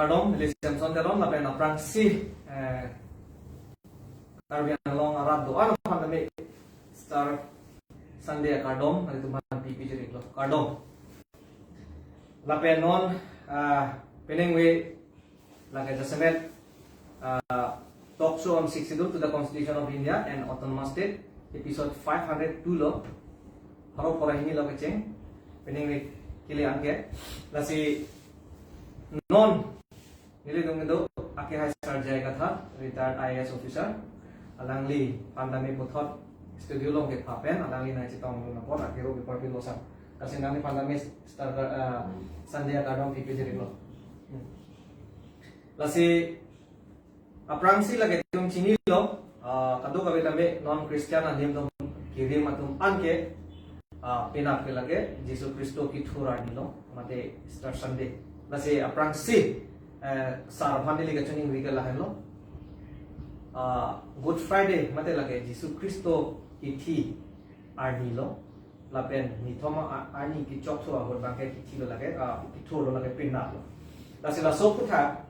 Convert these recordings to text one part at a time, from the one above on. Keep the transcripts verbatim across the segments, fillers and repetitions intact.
Kardom, neli Samson Teron, lapen aphrangsi, eh, Karbi Anglong arat do-an aphan tame Easter Sunday akardom, nanglitum aphan pipi jirik lo. Kardom. Lapen non, ah, peningve lake jasemet, ah, talk show on Sixth Schedule to the Constitution of India and Autonomous State, episode five hundred two lo, pharo pharo hini lo kecheng, peningve kele anke. Lasi non nelitum kedo ake hai Sir J I Kathar, retired I A S officer. Alangli aphan tame puthot studio along kepha pen, alangli nangchetongdun apot, akero biparpilo sang. Lasi nangliphan tame Easter, ah, Sunday akardom pipi jirik lo. Hmm. Lasi aphrangsi lake itum chinilo, ah, kadokave tame non Christian anim atum kirim atum anke, ah, penap ke lake Jisu Khristo kethur arni lo, mate Easter Sunday. Lasi aphrangsi, eh, sar aphan neli kachiningri ke lahenlo. Ah, Good Friday mate lake Jisu Khristo kethi arni lo. Lapen nithom a-, arni kechok thu ahut abangke kethilo lake, ah, kethurlo lake penap lo. Lasi laso aphuthak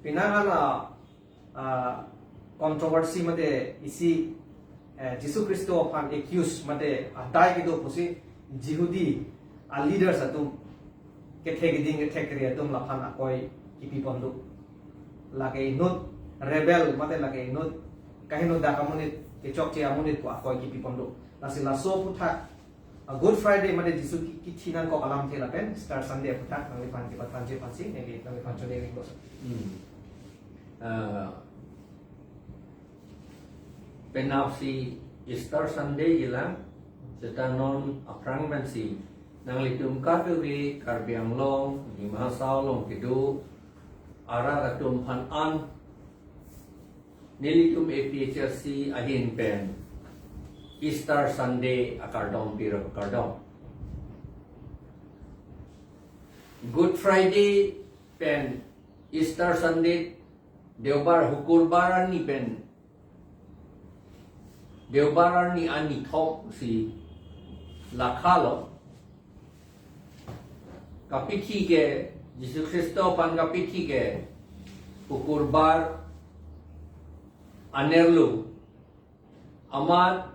penang an a, ah, controversy mate isi, eh, Jisu Khristo aphan accuse mate adai kedo pusi Jihudi a-leaders atum, kethek keding kethek kere atum laphan akoi kipipon do. Lake inut rebel mate lake inut kaheno dak amonit, kechokche amonit pu akoi kipipon do. Lasi laso aphuthak, ah, Good Friday mate Jisu ki-, kethi nangkok alamthe lapen Easter Sunday aphuthak nangliphan kepathanji aphansi neli nangliphan choningri bos. Hmm. Ah, penapsi Easter Sunday ilang, seta non aphrang pensi nanglitum kadokave Karbi Anglong, Dima Hasao along kedo arat atum aphan an nelitum A P H L C ahin pen Easter Sunday akardom piro kardom. Good Friday pen Easter Sunday, Deobar, Hukurbar arni pen Deobar arni, arni thom si lakha lo. Kapithi ke, Jisu Khristo aphan kapithi ke Hukurbar anerlo. Amat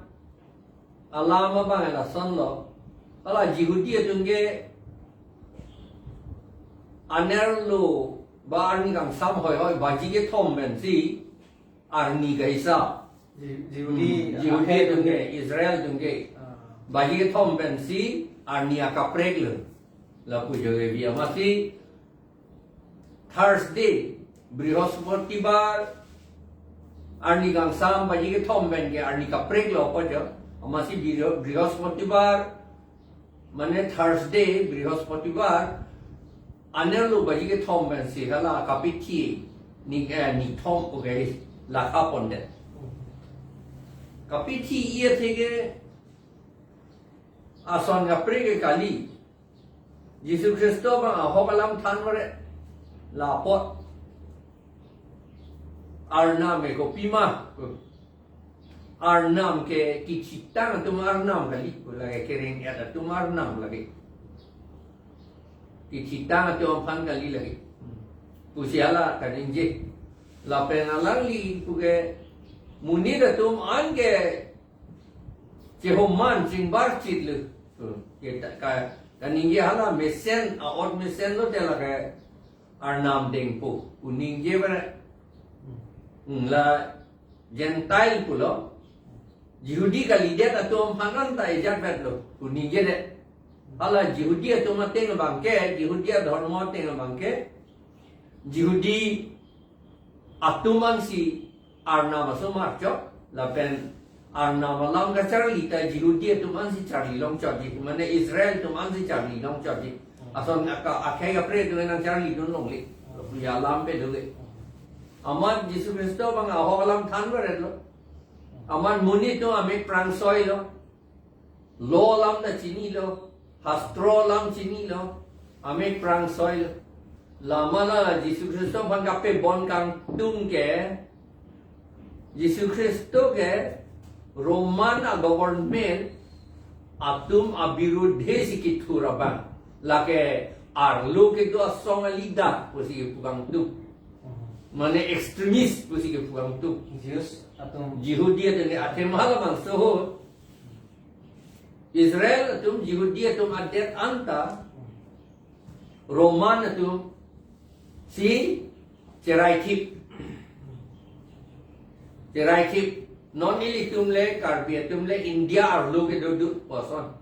alam abang lason lo. Hala Jihudi atum ke anerlo ba arni kangsam hoihoi baji kethom pensi arni kaisa. Ji-, Jihudi, Hmm, Jihudi akhai atum ke, Israel atum ke. Ah. Baji kethom pensi arni akaprek lo. Lapu joge bi amatsi Thursday, Brihospatibar, arni kangsam baji kethom pen ke arni kaprek lo apo jo. Amatsi Briho-, Brihospatibar, mane Thursday, Brihospatibar, anerlo baji kethom pensi hala kapithi ni, eh, nithom pu ke lakha pondet. Kapithi iya theke ason kaprek ke kali. Jisu Khristo abang ahok alam than mare lapot. Arnam ke kopima. Arnam ke kethitang atum arnam kali. Lake kereng-et atum arnam lake. Kethitang atum aphan kali lake. Pusi hala kaningje. Lapen alangli pu ke monit atum an ke chehoman chingbar chit lo. Hmm. Kita ka, kaningje hala mesen, a-ot mesen lote lake Arnam dengpo pu ningje bana. Hmm, la Gentile pulo. Jihudi kalidet atum aphan anta ejat vet lo pu ningjedet. Hala Jihudi atum ateng abang ke, Jihudi adhormo ateng abang ke, Jihudi atum ansi Arnam asomar chot, lapen Arnam alam kacharli ta Jihudi atum ansi charli long chotji, mane Israel atum ansi charli long chotji. Ason aka, akhei kaprek atum nangcharlidun longle. Lapu alam pe dole. Amat Jisu Khristo abang ahok alam than beretlo. Amat monit atum amek prang soilo. Law alam ta chinilo, hastro alam chinilo, amek prang soilo. Lama la Jisu Khristo aphan kapebon kangtung ke, Jisu Khristo ke Roman a-government atum abirudhe si kethur abang. Lake arlo kedo asong a-leader pusi kepu kangtung. Mane extremist pusi kepu kangtung. Jews atum. Jihudi atum ke athema halabangso ahut Israel atum, Jihudi atum adet anta Roman atum si cheraithip. Cheraithip. Non ilitum le, Karbi atum le India arlo kedo do puson.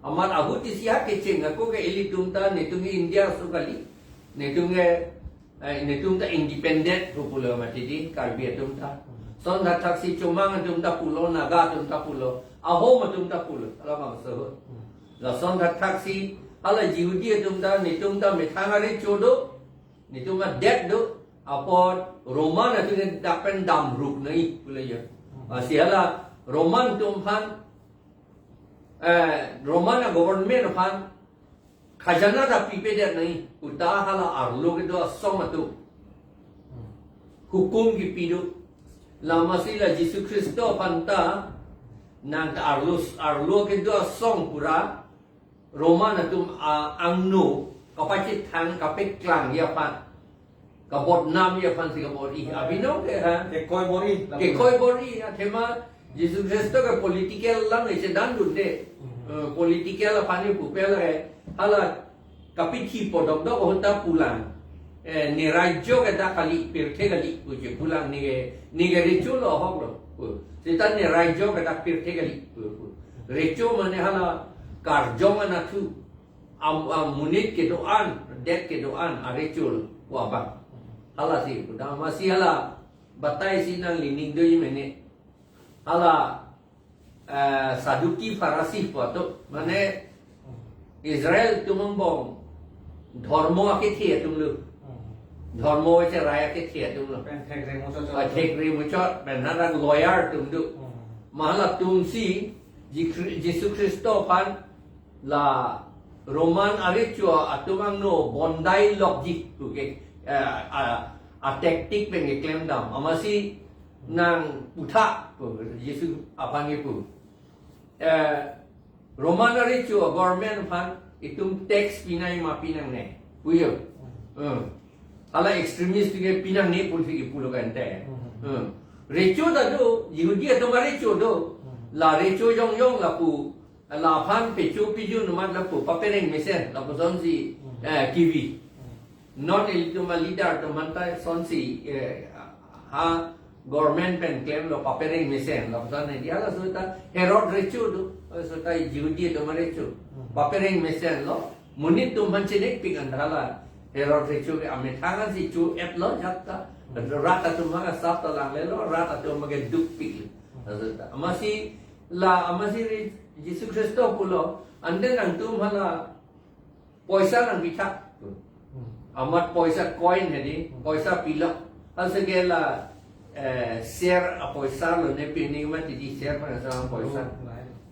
Amat ahut isi ha kecheng ako ke ilitum ta netum ke India aso kali. Netum ke, eh, netum ta independent pu pulo mati di Karbi atum ta. Son thakthaksi Chomang atum ta pulo, Naga atum ta pulo, Ahom atum ta pulo. Halabangso ahut. Lason thakthaksi hala Jihudi atum ta, netum ta methang arecho do, netum adet do, apot Roman atum ke dak pen damruk nai pulo ya. Lasi hala Roman atum aphan, eh, Roman a-government aphan khajana ta pipedet nai, uta hala arlo kedo asong atum hukum kipi do. Lamasi la Jisu Khristo aphan ta nang ta arlo, arlo kedo asong pura Roman atum a-, angno kapachethang kapeklang aphan, kabodnam aphan si kabor-i. Abino ke ha? Kekoi bor-i. Kekoi bor-i, athema Jisu Khristo ke political lang isi dan dunde. Eh, political aphan ni pupel hai. Hala kapithi podokdok ahut ta pulang. Eh, ne raijo ke dak kali, pirthe kali pu je pulang, ne ke, ne ke recho lo, ahok lo pu. Seta ne raijo ke dak pirthe kali pu, pu. Recho mane hala karjong anatthu. Am, am, monit kedo-an, det kedo-an, arecho lo pu abang. Halasi pu, damasi hala batai si nangli ning do-i mene. Hala, eh, Saduki Farisi pu atum, mane Israel atum angbong dhormo akethe atum lo. Dhormo cherai akethe atum lo. Pen thekre muchot. Ah, thekre muchot, pen hadak lawyer atum do. Ma halatum si Ji-, Jisu Khristo aphan la Roman arecho atum angno bondai lokji pu ke, eh, a, a-tactic pen keklem dam. Amatsi nang puthot pu, Jisu aphan kepu. Eh, Roman arecho government aphan itum tax pinoi ma pinangne pu yo. Hmm. Hala extremist ke pinangne pusi kepulo kan te. Hmm. Recho ta do, Jihudi atum arecho do. La recho jongjong lapu, laphan pecho pijun amat lapu papereng mesen, lapusonsi, eh, kivi. Non ilitum a-leader atum aphan ta lasonsi, eh, ha government pen klemlo papereng mesen, lapuson ne dia, laso ta Herod recho do, laso ta Jihudi atum arecho. Papereng mesen lo, monit atum aphan chinekpik an hala Herod recho ke amethang ansi cho-et lo jat ta. Rat atum aphan asap ta langlelo, rat atum aphan ke dukpik lo. Laso ta. Amatsi la, amatsi ri Jisu Khristo pulo, ante nangtum hala poisa nangpitha. Amat poisa coin hedi, poisa pilo. Halasi ke la, eh, share apoisa lo ne pini mati di share pen asong apoisa.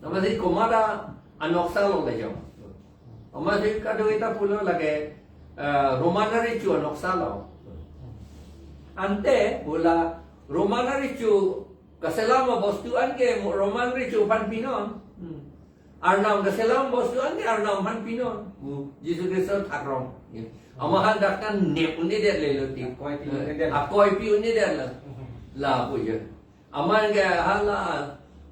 Amatsi komat anoksa lo le jong. Amatsi kadokave ta pulo lake, eh, Roman arecho anoksa lo. Ante pu la Roman arecho kaselam abostu an ke Roman arecho aphan pinon. Hmm. Arnam kaselam abostu an ke Arnam aphan pinon. Hmm. Jisu Khristo thakrong. Ya. Amat hadak kan nep un-edet le lo ti. Akoi pi un-edet. Eh, akoi pi un-edet lo. Hmm. Lapu ya. Amat ke hala,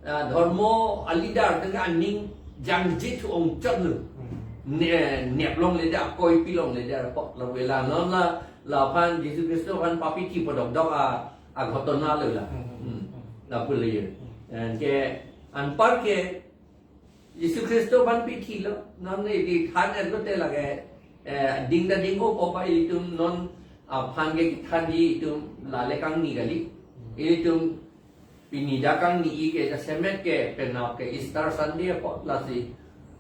ah, dhormo a-leader dengan aning jangjit ongchot lo. Hmm. Ne-, nep longledet, akoi pi longledet apot lapu la non la, laphan Jisu Khristo aphan papithi podokdok a, aghotona lo la. Hmm. Hmm. Lapu le ya. Hmm. Anke anpar ke Jisu Khristo aphan pithilo, non ne di than-et lote lake, eh, ding ta ding-o ko pa ilitum non aphan ke than di itum lale kangni kali. Ilitum pini dak kangni-i ke jasemet ke penap ke Easter Sunday apot lasi,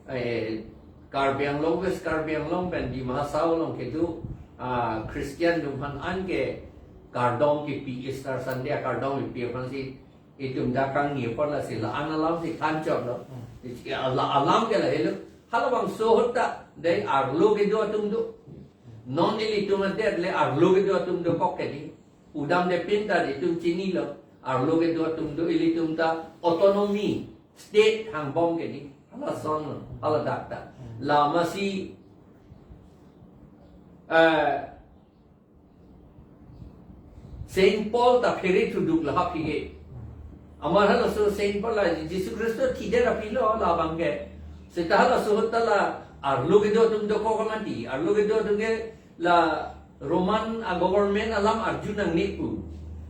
eh, Karbi Anglong, West Karbi Anglong pen Dima Hasao along kedo, ah, Christian atum aphan an ke kardom kipi, Easter Sunday kardom kipi aphansi itum dak kangni apot lasi la-an alam si thanchot lo. Hmm. Isi ke ala-, alam ke lahelo. Halabangso ahut ta dei arlo kedo atum do. Non ilitum adet le arlo kedo atum dokok ke di. Pudamde pin ta itum chinilo. Arlo kedo atum do, ilitum ta autonomy state hangbom ke di. Halason lo, hala dak ta. Hmm. La amatsi Eh, Saint Paul ta phere thuduk lahap hige. Amat halaso Saint Paul la Jisu Khristo thidet aphi lo labang ke. Seta halaso ahut ta la arlo kedo atum dokok mati. Arlo kedo atum ke la Roman a-government alam arju nangne pu.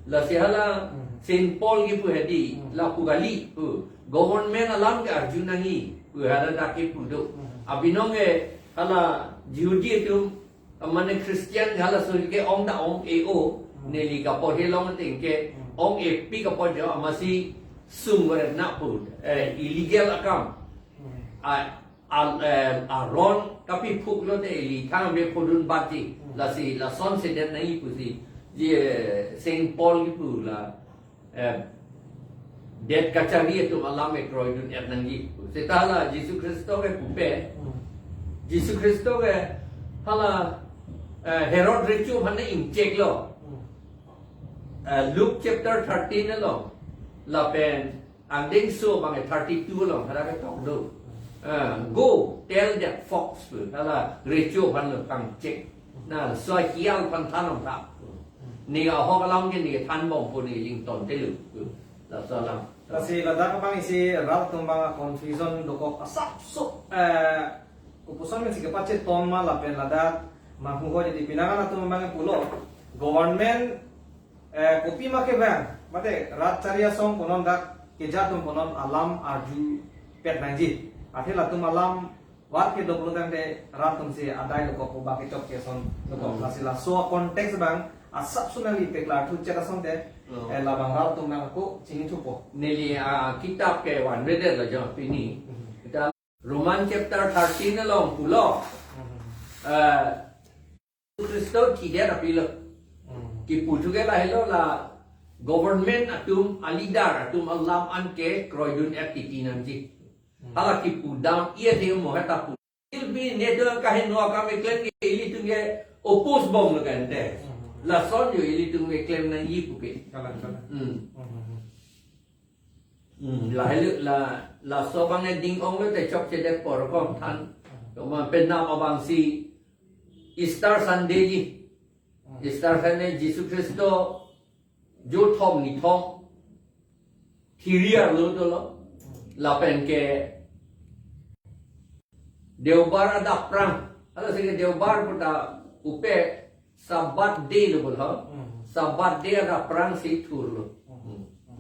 Lasi hala Saint Paul kipu hedi, lapu kali pu. Government alam ke arju nangji pu hala dak kipu do. Abinong ke hala Jihudi atum, mane Christian halaso ke ong da ong-e-o, neli kaporhe long ateng ke ong-e pi kaporhe amatsi sung vare na pu, eh, illegal akam. A, a, eh, aron kapiphuk lote ili thang me phodun batji. Lasi lason sedet nangji pusi, je, eh, Saint Paul kipu la, eh, det kachari atum alam ke kroidun-et nangji pu. Seta la Jisu Khristo ke pupe. Jisu Khristo ke hala, eh, Herod recho aphan ingchek lo. Eh, Luke chapter thirteen along, lapen angdengso abang thirty-two along, hara ke tok do. Eh, "Go, tell that fox," pu. Hala recho aphan lo pangchek. Na, so hial aphan than ong tha. Ne ahok alam ke ne than bompo, ne lington te lo. Laso alam. Lasi ladak abang isi rat atum abang confusion dokok asapso, eh, kopuson men si kepachetong ma lapen ladak manghu ho jadi pinangan atum abang pulo. Government, eh, kopi ma kevang, mate rat chari asong konon dak keja atum konon alam arjupet nangji. Athe latum alam vat kedo pulo tangte rat atum si adai dokok, bak kechok keson dokok. Lasi laso context abang asapso nangli peklar thuchek asonte, eh, labang rat atum abang ako chini thupo. Neli, ah, kitap ke vanvedet lo jo pini. Kita Roman chapter thirteen along pulo. Eh, Khristo thidet aphi lo. Kipu thu ke lahelo la government atum, a-leader atum alam anke kroidun-et titi nangji. Hala kipu dam-i athe mo heta pu. Ilbi ne do kaheno akam keklem ke ilitum ke oppose bom lo kan te. Lason jo ilitum keklem nangji puke. Kalang, kalang. Hmm. Hmm, lahelo la, laso abang ding ong lote chokchedet apor kom than. Toman penap abang si Easter Sunday ji. Easter Sunday Jisu Khristo jothom nithom thiri arlo dolo. Lapen ke Deobar adap prang. Hala si ke Deobar puta upe Sabbath day lo bol ho. Sabbath day adap prang si thurlo.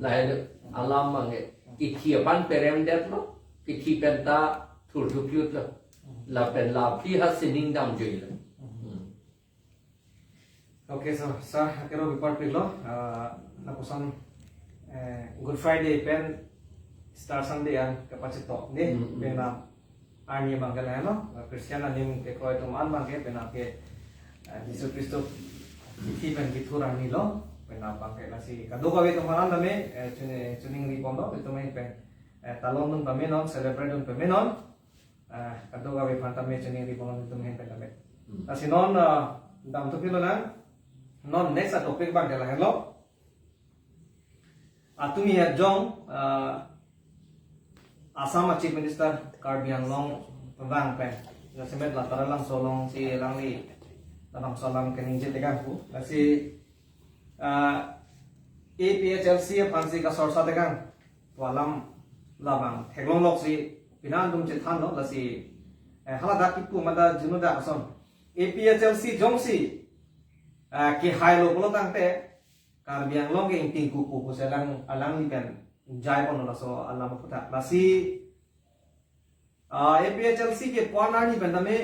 Lahelo alam abang ke. Kithi aphan peremdet lo. Kithi penta thur thupyut lo. Lapen la aphi ha sining damjui lo. Okay, so, sir, akero bipar pilo, ah, lapuson, eh, Good Friday pen Easter Sunday an kapachetok ni, penap arni abang ke lahelo, Christian anim kekroi atum an abang ke penap ke, eh, Jisu Khristo kithi pen kithur arni lo, penap abang ke lasi kadokave atum aphan tame, eh, chuni-, chuningri bomlo, itum pen, eh, talon dun pamenon, celebrate dun pamenon, eh, kadokave aphan tame chuningri bomlo itum pen tame. Lasi non, ah, damthu pilo nang, non next a topic abang ke lahelo. Atumi ajong, ah, Assam a Chief Minister Karbi Anglong vang pen. Jasemet la Taralangso along si alangli labangso alam keningje tekang pu. Lasi, ah, A P H L C aphan si kasorsa tekang pu alam labang theklonglok si pinang atum chethanlo lasi, eh, haladak kipu mada juno dak ason. A P H L C jongsi, ah, kehailo pulo tangte Karbi Anglong ke ingtingkuk pu pusi alang, alangli pen jai ponlo laso alam aphuthak. Lasi, ah, A P H L C ke puan arni pen tame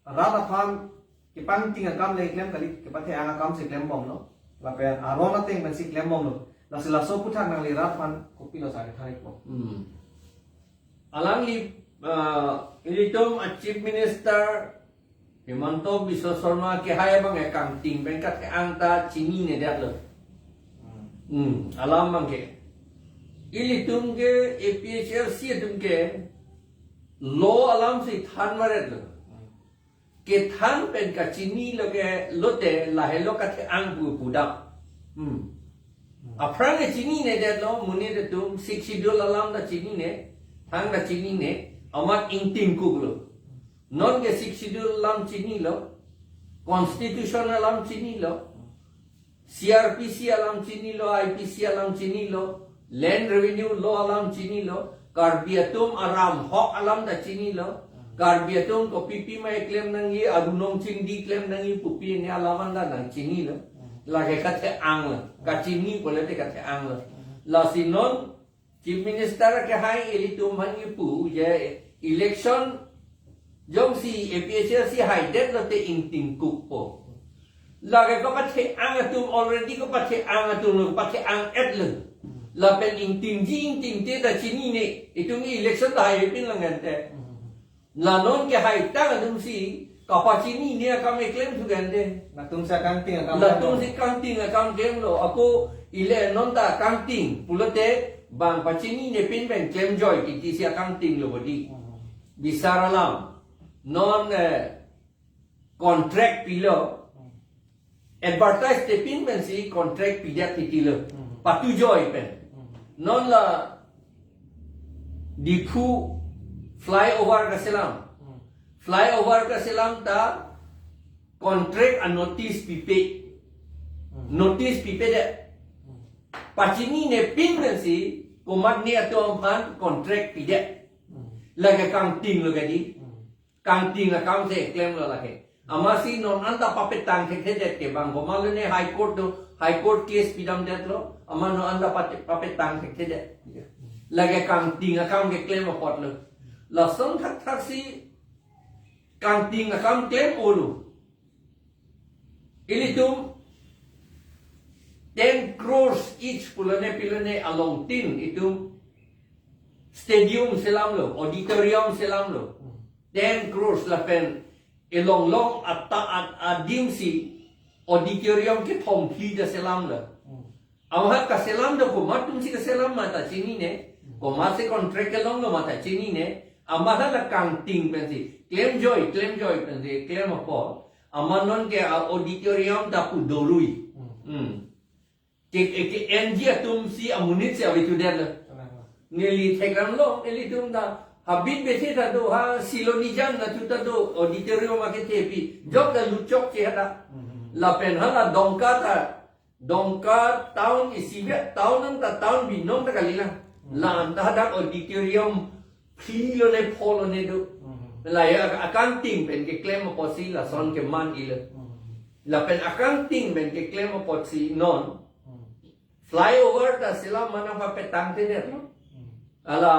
rat aphan kepangting akam le klem kali, kepathe-ang akam si klem bomlo. Lapen aron ateng pen si klem bomlo. Lasi laso aphuthak nangli rat aphan kopilo sari tharik po. Hmm. Alangli, ah, ilitum a Chief Minister Himanta Biswa Sarma kehai abang ekangting pen kathe-ang ta chinine detlo. Hmm, alam abang ke. Ilitum ke A P H L C atum ke law alam si than varetlo. Kethan pen kachinilo ke lote lahelo kathe-ang pu pudam. Hmm. Aphrang ke chinine detlo, monit atum Sixth Schedule alam ta chinine, thang ta chinine, amat ingtingkuklo. Non ke Sixth Schedule alam chinilo, Constitution alam chinilo, C R P C alam chinilo, I P C alam chinilo, Land Revenue Law alam chinilo, Karbi atum aram hok alam ta chinilo, Karbi atum kopi pima eklem nangji, arunong chingdi klem nangji pupi ne alam anta nangchinilo. Lake kathe-ang lo, kachini pulote kathe-ang lo. Lasi non Chief Minister kehai ilitum aphan kipu je election jongsi A P H L C haidet lote ingtingkukpo. Lake kapathe-ang atum already kapathe-ang atum lo, kapathe-ang-et lo. Lapen ingtingji ingtingte ta chinine, itum election ta haipin lang ante. La non kehaitang atumsi kapachinine akam eklem thu ante. Latumsi kangting akam. Latumsi kangting akam klemlo. Ako ile non ta kangting pulote bang pachinine pin pen klemjoi titi si akangting lo bodi. Hmm. Bisar alam. Non, eh, contract pilo. Hmm. Advertise te pin pensi contract pidet titilo. Hmm. Patujoi pen. Hmm. Non la Diphu flyover kaselam. Hmm. Flyover kaselam ta contract a notice pipe. Hmm. Notice pipedet. Hmm. Pachinine pin pensi komatne atum aphan contract pidet. Hmm. Lake kangting lo kadi. Hmm. Kangting akam si klemlo lake. Amatsi non anta papetang thekthedet ke bang komatlo ne High Court do, High Court case pidamdetlo, amat non anta pate-, papetang thekthedet. Lake kangting akam keklem apotlo. Lason thakthaksi kangting akam klem-olo. Ilitum ten crores each pulone pilone along tin itum stadium selamlo, auditorium selamlo. Ten crores lapen elong long ata at adimsi auditorium kethom phli ta selamlo. Hmm. Amat kaselam do komat atumsi kaselam ma ta chinine, komatsi contract kelonglo ma ta chinine, amat hala kangting pensi klemjoi, klemjoi pensi klem apot, amat non ke a auditorium ta pu dorui. Hmm. Hmm. Ke, ke, ke-enji atumsi amonit si ave thudetlo. Neli thekrang lo, nelitum ta habit bese ta do, ha Silonijan natu ta do, auditorium akethepi. Jok ta luchok che hata. Hmm. Lapen hala Dongka ta, Dongka town isivet, town anta town binong ta kalilang. Hmm. La anta hadak auditorium phli lone pho lone do. Hmm. La ya ak-, akangting pen keklem apotsi lason keman ilo. Hmm. Lapen akangting pen keklem apotsi non. Hmm. Flyover ta selam ma nangpapetang thedet lo. Hmm. Hala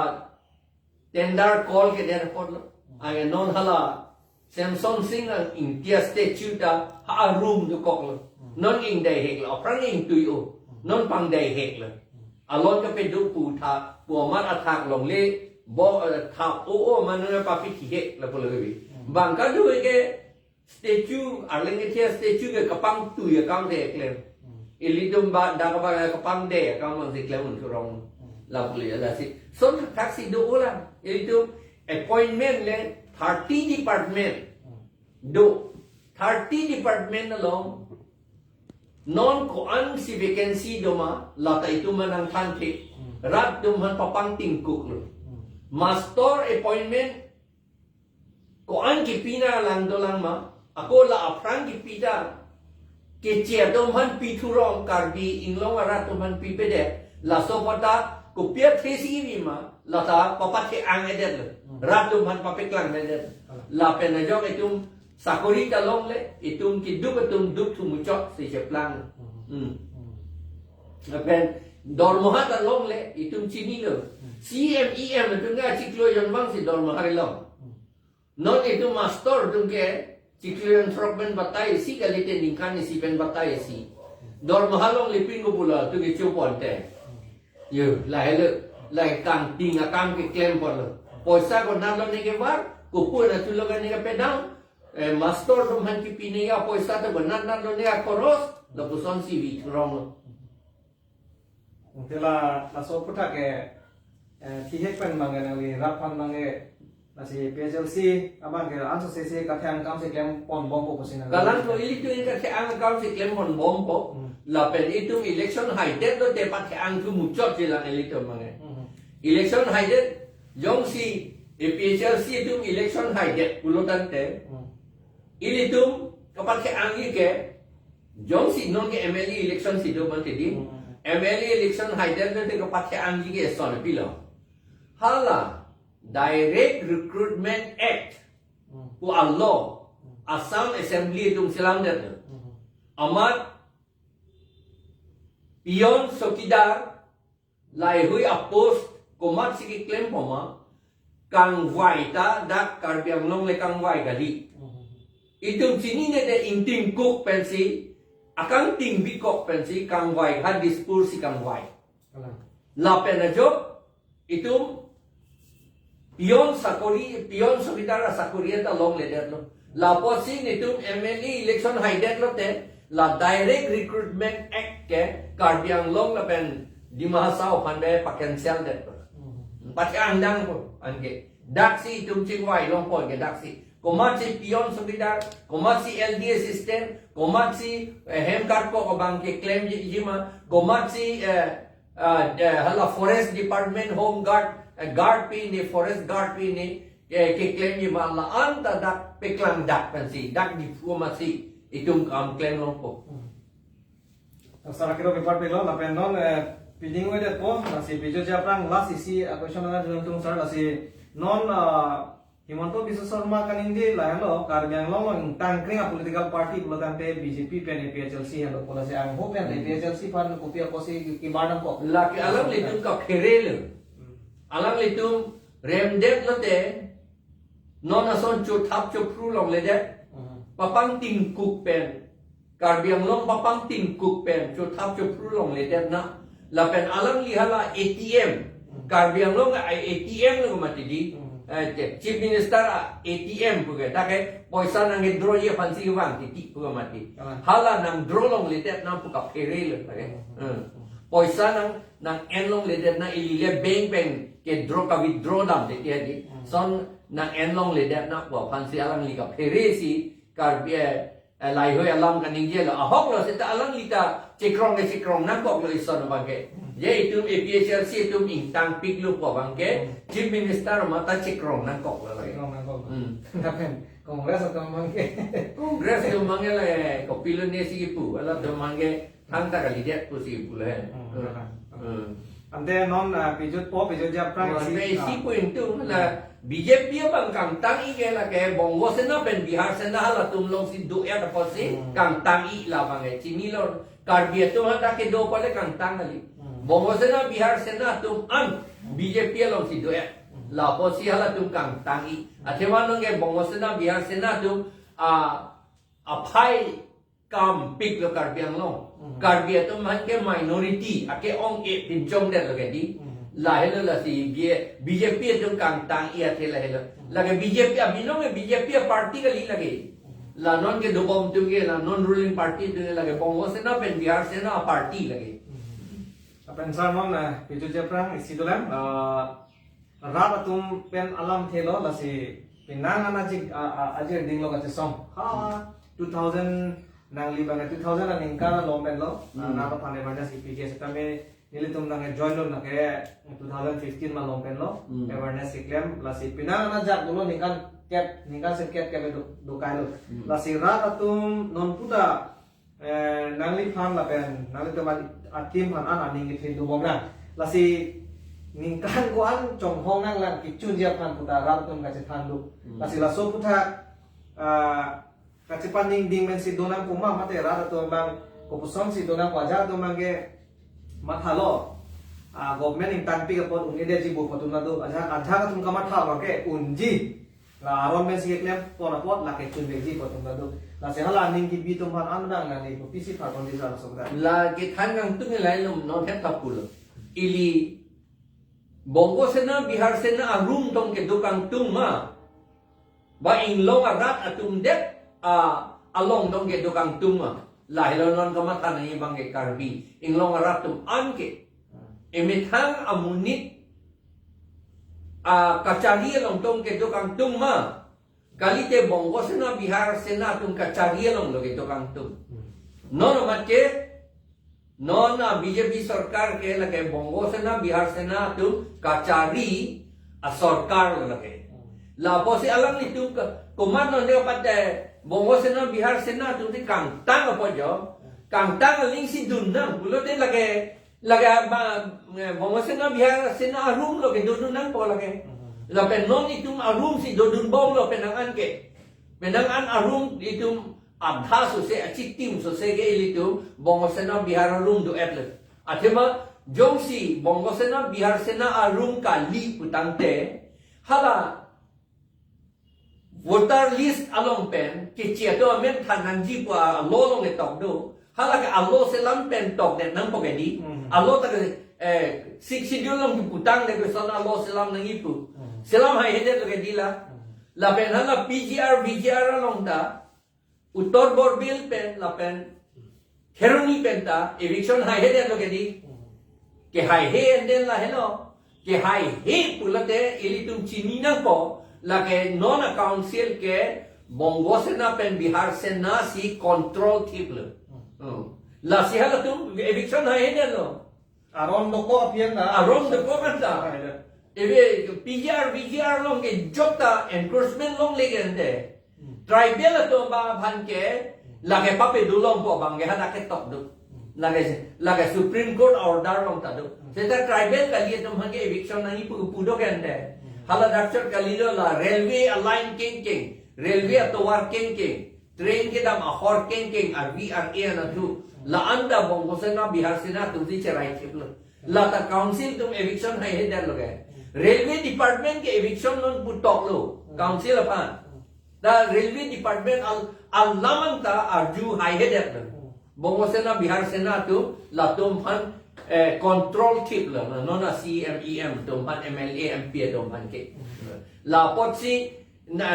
tender call kedet apotlo. Hmm. Anke non hala Semson Sing Ingti a-statue ta ha room dokoklo. Hmm. Non ingdai heklo, aphrang ingtui-o. Hmm. Non pangdai heklo. Hmm. Alon kapedo pu tha, pu amat athak longle, bo, eh, thap o o mane papithi hek lapulo kebi. Hmm. Bang kado ke statue, arleng kethe statue ke kapangtui akam si klem. Hmm. Ilitum ba, dak ba kapangdai akam si klem un thurong. Hmm. Lapulo lasi. Son thaksi do-olang. Ilitum appointment le thirty department. Hmm. Do. Thirty department along non ko-ansi vacancy doma, lata itum ma nangthanthe. Hmm. Rat atum aphan papangtingkuklo. Hmm. Master appointment ko-an kipi nanglang dolang ma, ako la aphrang kipi ta, keche atum aphan pi thurong, Karbi Anglong arat atum aphan pipedet, laso apot ta kopi athesi kipi ma, lata papathe-ang-edetlo. Hmm. Rat atum aphan papeklangledet. Hmm. Lapen ajok itum sakori ta longle, itum keduk atum duk thu muchot si cheplang. Hmm. Hmm. Hmm. Lapen dormoha ta longle, itum chinilo. Hmm. C M, E M atum ke achiklo jon vangsi dormoha kelong. Hmm. Non itum master atum ke chiklo jon throk pen batai isi kalite ningkan isi pen batai isi. Dormoha longle pin ko pulo atum ke choponte. Hmm. Yo, lahelo, lahei kangting akam keklem apotlo. Poisa konat lone kevar, kopi nat lo kane kepedam, eh, master atum aphan kipi ne apoisa ta konat nat lone akoros, lapusonsi vi thuronglo. Ante la, laso aphuthak ke, eh, thihek pen abang ke nangli rat aphan abang ke, lasi P H L C abang ke ansose si kathe-ang akam si klemponbompo pusi nang. Kalang ko ilitum kathe-ang akam si klemponbompo. Hmm. Lapen itum election haidet lote pathe-ang thu muchot chelang ilitum abang ke. Hmm. Election haidet, jongsi A P H L C atum election haidet pulo tangte. Hmm. Ilitum Kapathek-angji ke, jongsi non ke M L A election si do mati di. Hmm. M L A election haidet lote kapathek-angji ke eson pilo. Hala Direct Recruitment Act Hmm. pu a-law Hmm. Assam Assembly atum selamdet lo. Hmm. Amat peon, chowkidar, laheihui a-post komatsi keklem poma, kangvai ta dak Karbi Anglong le kangvai kali. Hmm. Itum chininedetji, ingtingkok pensi, akangting bikok pensi kangvai ha Dispur si kangvai. Kalang. Lapen ajok itum peon sakori, peon, chowkidar asakori ta longledetlo. Lapotsi netum M L A election haidet lote, la Direct Recruitment Act ke Karbi Anglong lapen Dima Hasao aphan bai pa-cancel detlo. Hmm. Pathek-angdang po anke. Daksi itum chingvai longpo ke daksi. Komatsi peon, chowkidar, komatsi L D assistant, komatsi, eh, hem guard ko abang keklemji ma, komatsi, eh, ah, eh, hala Forest Department Home Guard, eh, guard pi ni, Forest Guard pi ni, eh, keklemji ma, la-an ta dak paklang dak pensi, dak Diphu amatsi itum kam klem longpo. Hmm. Sar, akero kepar pilo, lapen non, eh, piding wedet po, lasi pijotji aphrang lasi isi a-question nangdun tung sar, lasi non, ah, Himanta Biswa Sarma kaningje lahelo, Karbi Anglong along ingtangkring a-political party pulo tangte B J P pen A P H L C helo, pulo si angho pen Hmm. A P H L C aphan kopi apotsi kibar nangkok. Lake alanglitum kaphere lo. Hmm. Alanglitum remdet lote, non ason chothap chophru longledet. Hmm. Papangtingkok pen, Karbi Anglong papangtingkok pen chothap chophru longledet na. Lapen alangli hala A T M, Hmm. Karbi Anglong a-A T M lo mati di. Hmm. Eh, Chief Minister a-A T M pu ke, dak ke poisa nang-withdraw-ji aphansi vang titi pu mati. Kalang. Hala nang-draw longledet na pu kaphere lo dak ke. Hmm. Hmm. Poisa nang, nang-en longledet na, ili le bank pen ke-draw, ka-withdraw dam titi di. Hmm. Lason nang-en longledet na pu aphansi alangli kaphere si Karbi, eh, eh, laheihui alam kaningjelo. Ahok lo seta alangli ta chekrong ke chekrong nangkok lo ison abang ke. Hmm. Je itum A P H L C itum ingtangpiklo pu abang ke, Hmm. Chief Minister mate chekrong nangkok lo lake. Chekrong nangkok. Hmm. Lapen Congress atum abang ke. Congress atum abang ke le, kopilo ne si pu, halatum abang ke thangta kalidet pusi pulo. Hmm, Hmm. Hmm. Ante non, ah, pijotpo, pijotji aphrang Oh, isi, ante isi ah. pu ingtung la Hmm. B J P abang kangtang-ik ke lake Bongo Sena pen Bihar Sena halatum alongsi do-et apotsi Hmm. kangtang-ik labang ke chinilo. Karbi atum hadak kedo pale kangtang kali. Hmm. Bongo Sena, Bihar Sena atum an B J P alongsi do-et. Hmm. Lapotsi halatum kangtang-ik. Athema nonke Bongo Sena, Bihar Sena atum, ah, aphai kampiklo Karbi Anglong. Hmm. Karbi atum aphan ke minority, ake-ong-e pinchongdetlo ke di. Hmm. Lahelo lasi B-, B J P atum kangtang-ik athe lahelo. Hmm. Lake B J P abinong ke B J P a-party kali lake. Hmm. La non kedobom atum ke, la non ruling party atum ke lake Bongo Sena pen Bihar Sena a-party lake. Hmm. Lapen sar non, eh, pijotji aphrang isi dolang, eh, rat atum pen alamthelo lasi penang an ajik, a, a, ajir dinglo kachesong. Ha, Hmm. two thousand nangli abang two thousand aningkan along penlo, Hmm. rat aphan awareness kepiji setame nelitum nang join lo lake two thousand fifteen malom penlo, Hmm. awareness keklem, lasi penang an ajak dolo ningkan kep, ningkan sirkep kep do, dokailo. Hmm. Lasi rat atum non puta eh, nangliphan lapen nanglitum a-team aphan an aning kethe dobom nang. Lasi ningkan ko-an chonghong nanglang kechunji aphan puta rat atum kachethan do. Hmm. Lasi laso aputhak, ah, kachepaningding pensi donang pu ma mate rat atum abang kopuson si donang pu ajahak atum abang ke mathalo. Ah, government ingtangpik apot un-edetji pu atum nado. Ajahak, ajahak atum kamatha abang ke unji. La aron pensi keklem pon apot lake chunvekji pu atum ta do. Lasi hala aning kebi atum aphan an abang nangli kopisi pharpon di jala sobda. La kethan kangtung lahelo non het ta pulo. Ili Bongo Sena, Bihar Sena arum tong kedo kangtung ma, ba inglong arat atum det a, along tong kedo kangtung ma. Lahelo non kamatha nangji abang ke Karbi inglong arat atum an ke emethang amonit a-kachari along tong kedo kangtung ma, kalite Bongo Sena, Bihar Sena atum kachari along lo kedo kangtung. Hmm. Non amat ke, non a-B J P sorkar ke lake Bongo Sena, Bihar Sena atum kachari asorkar lo lake. Hmm. Lapotsi alanglitum ke, komat non dia pat, eh, Bongo Sena, Bihar Sena atum si kangtang apot jo. Kangtang aling si dun nang pulote lake, lake ma, eh, Bongo Sena, Bihar Sena arum lo kedodun nangpo lake. Lapen non itum arum si dodun bom lo penang an ke. Penang an arum itum adha sose, achitim sose ke ilitum Bongo Sena, Bihar arum do-et lo. Athema jongsi Bongo Sena, Bihar Sena arum kali putangte, hala voter list along pen kechi atum amen than nangji pu a-law along ketok do. Hala ke a-law selam pen tokdet nangpo ke di. Hmm. A-law ta ke, eh, Sixth Schedule along keputangdet ke lason a-law selam nangji pu. Hmm. Selam haihedet lo ke di la. Hmm. Lapen hala P G R, V G R along ta Uttar Borbil pen lapen Kheroni pen ta eviction haihedet lo ke di. Kehaihe enden lahelo. Kehaihe pulote ilitum chini nangpo, lake non a-council ke Bongo Sena pen Bihar Sena si control thip lo. Hmm. Lasi halatum eviction haihedet lo. Aron dokok apian ta. Aron dokok an ta. Hai, ya. Ebe P G R, V G R along ke jokta encroachment longle ke ante. Hmm. Tribal atum abang aphan ke lake pape dulong po abang ke hadak ketok do. Hmm. Lake, lake Supreme Court order along ta do. Hmm. Seta tribal kali atum aphan ke eviction nangji pu, pu do ke ante. Hmm. Hala dak chot kali lo la railway a-line kengkeng, railway atovar kengkeng, train kedam ahor kengkeng, arvi ar-e anatthu. La-an ta Bongo Sena, Bihar Sena atum si cherai thip lo. La ta council atum eviction haihedet lo ke. Railway department ke eviction non putok lo. Council aphan. Ta railway department al-, alam an ta arju haihedet lo. Bongo Sena, Bihar Sena atum latum aphan, eh, control thip lo. Non a-C E M, E M atum aphan, M L A, M P atum aphan ke. La apotsi na,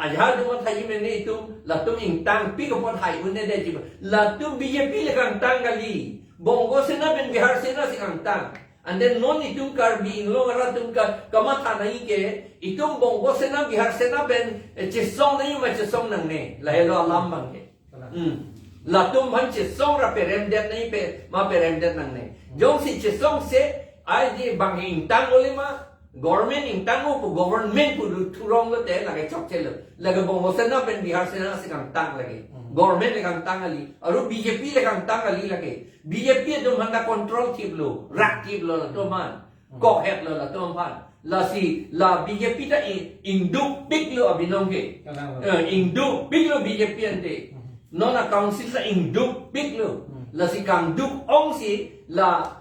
ajahak atum mathaji mene itum, latum ingtangpik apot hai un-edetji ba. Latum B J P le kangtang kali. Bongo Sena pen Bihar Sena si kangtang. And then non itum Karbi Anglong arat atum ka, kamatha nangji ke, itum Bongo Sena, Bihar Sena pen, eh, chesong nangji ma chesong nangne. Lahelo alam abang ke. Hmm. Latum aphan chesong ra peremdet nangji pe, ma peremdet nangne. Jongsi chesong se, ai di bang ingtang ole ma, government ingtang o pu government pu lu thurong lote lake chokche lo. Lake Bongo Sena pen Bihar Sena si kangtang lake. Hmm. Government le kangtang kali. Aru B J P le kangtang kali lake. B J P atum aphan ta control thip lo, rak thip lo latum aphan. Hmm. Kokhet lo latum aphan. Lasi la B J P ta i-, ingdukpik lo abinong ke. Kalang lo. Eh, ingdukpik lo B J P ante. Hmm. Non a-council ta ingdukpik lo. Hmm. Lasi kangduk ong si la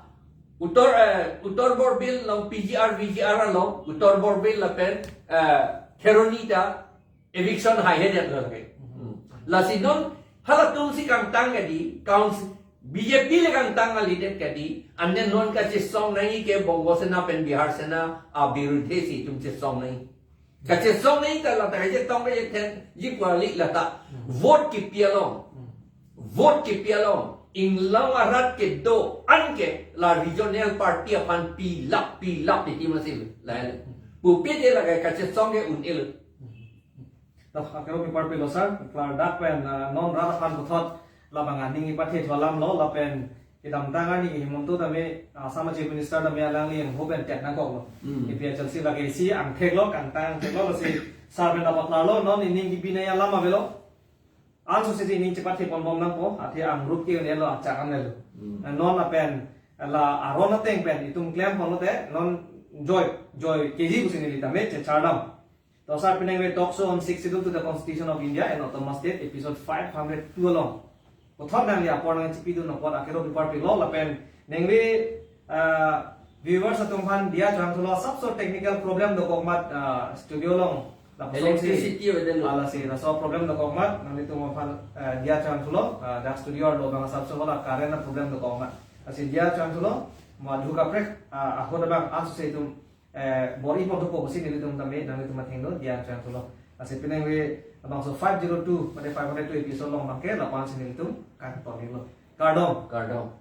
Uttar, eh, Uttar Borbil along P G R, V G R along, Uttar Borbil lapen, eh, Kheroni ta eviction haihedet lo lake. Hmm. Lasi non halatum si kangtang ke di, council, B J P le kangtang kalidet ke di, and then non kachesong nangji ke Bongo Sena pen Bihar Sena abirudhe si itum chesong nangji. Kachesong nangji ta la ta kachetong kachethenji pu kali la ta. Hmm. Vote kipi along. Hmm. Vote kipi along. Inglong arat kedo-an ke la regional party aphan pilap pilap titi masi lo. Lahelo. Pupe de la kachesong ke un-e lo. Hmm. Toh, akero kepar pilo sar, klardak pen, ah, non rat aphan puthot labang aning ipathe thu alam lo, lapen kedamtang arni Himanta tame, ah, Assam Chief Minister tame alangli yang hopen tet nangkok lo. Hmm. A P H L C lake isi angthek lo, kangtang angthek lo, lasi sar pen dapat lalo, non ining kipi nangji alam avelo. Anso si ining chepathe ponbom nangpo, athe angrup ke un-e lo, achak an lo. Hmm. Ah, non lapen, la aron ateng pen, itum klem pon lote, non joi, joi keji pusi neli tame, chechardam. To sar penang ave Talk Show on Sixth Schedule to the Constitution of India and Autonomous State, episode five hundred two along. Puthot nangli apor nangchipidun apot akero kepar pilo lapen nangve, ah, viewers atum aphan diya chang thulo, sapso technical problem dokok mat, ah, studio along. Lapuson si electricity ave den lo. Lasi laso problem dokok mat nanglitum aphan, ah, diya chang thulo, ah, dak studio arlo bang sapso la current a problem dokok mat. Lasi diya chang thulo, madhu kaprek, ah, ahut abang anso si itum eh, bor-i pon thupo pusi nelitum tame, nanglitum athengno diya chang thulo. Lasi penang ave labangso five zero two, mate five hundred two episode along abangke lapu-an si nelitum kangton iklo. Kardom. Kardom.